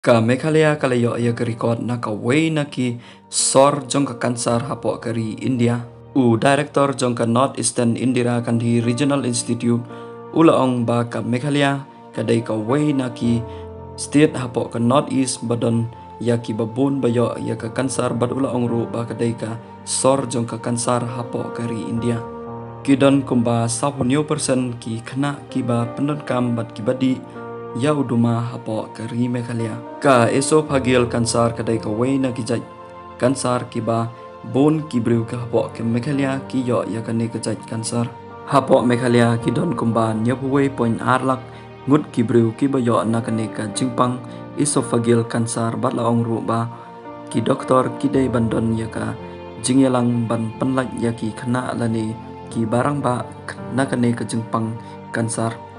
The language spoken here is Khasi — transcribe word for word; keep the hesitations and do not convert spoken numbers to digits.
Ka Meghalaya ka la ïoh ïa ka record na kawei na ki sor jong ka kansar hapoh ka ri India. U director jong ka North Eastern Indira Gandhi Regional Institute u la ong ba ka Meghalaya ka dei kawei na ki state hapoh ka North East ba don ïa ki ba bun ba ïoh ïa ka kansar, bad u la ong ruh ba ka dei ka sor jong ka kansar hapoh ka ri India. Ki don kumba saw hynñiew percent ki khynnah kiba pyndonkam bad kiba dih ïa u duma hapoh ka ri Meghalaya. Ka esophageal cancer ka dei kawei na ki jait kansar kiba bun ki briew ka hapoh ka Meghalaya ki ïoh ïa kane ka jait kansar. Hapoh Meghalaya ki don kumba hynñiewphew wei point ar lak ngut ki briew kiba ïoh na kane ka jingpang esophageal cancer, bad la ong ruh ba ki doktor ki dei ban don ïa ka jingïalang ban pynlait ïa ki khynnah lane ki barangbah na kane ka jingpang kansar.